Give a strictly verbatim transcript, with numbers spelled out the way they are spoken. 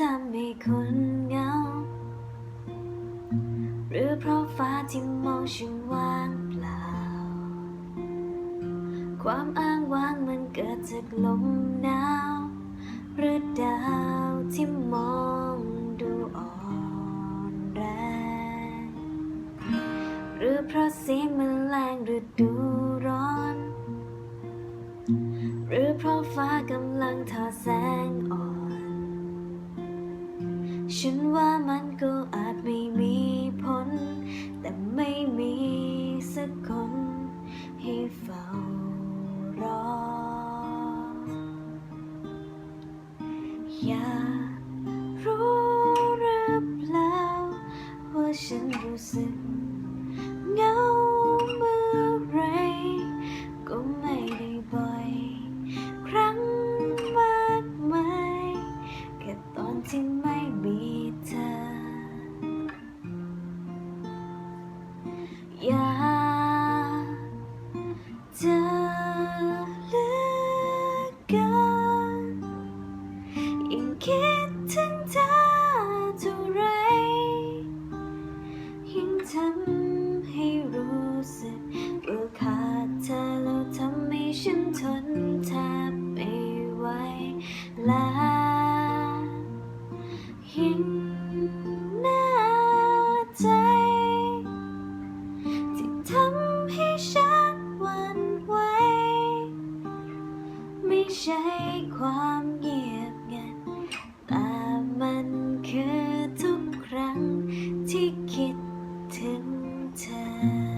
ทำให้คนเหงา หรือเพราะฟ้าที่มองฉันว่างเปล่า ความอ้างว้างมันเกิดจากลมหนาว หรือดาวที่มองดูอ่อนแรง หรือเพราะเสียงแมลงฤดูร้อน หรือเพราะฟ้ากำลังทอแสงอ่อน ฉันว่ามันก็อาจไม่มีผล แต่ไม่มีสักคนให้เฝ้ารอ อยากรู้หรือเปล่า ว่าฉันรู้สึกเหงาเมื่อไหร ก็ไม่ได้บ่อยครั้งมากมาย แค่ตอนที่ไม่มีเธอ อยากเจอเหลือเกิน ยิ่งคิดถึงเธอเท่าไร ยิ่งทำให้รู้สึกว่าขาดเธอแล้วทำให้ฉันทนแทบไม่ไหว และยิ่งแน่ใจ ที่ทำให้ฉันหวั่นไหว ไม่ใช่ความเงียบงัน แต่มันคือทุกครั้งที่คิดถึงเธอ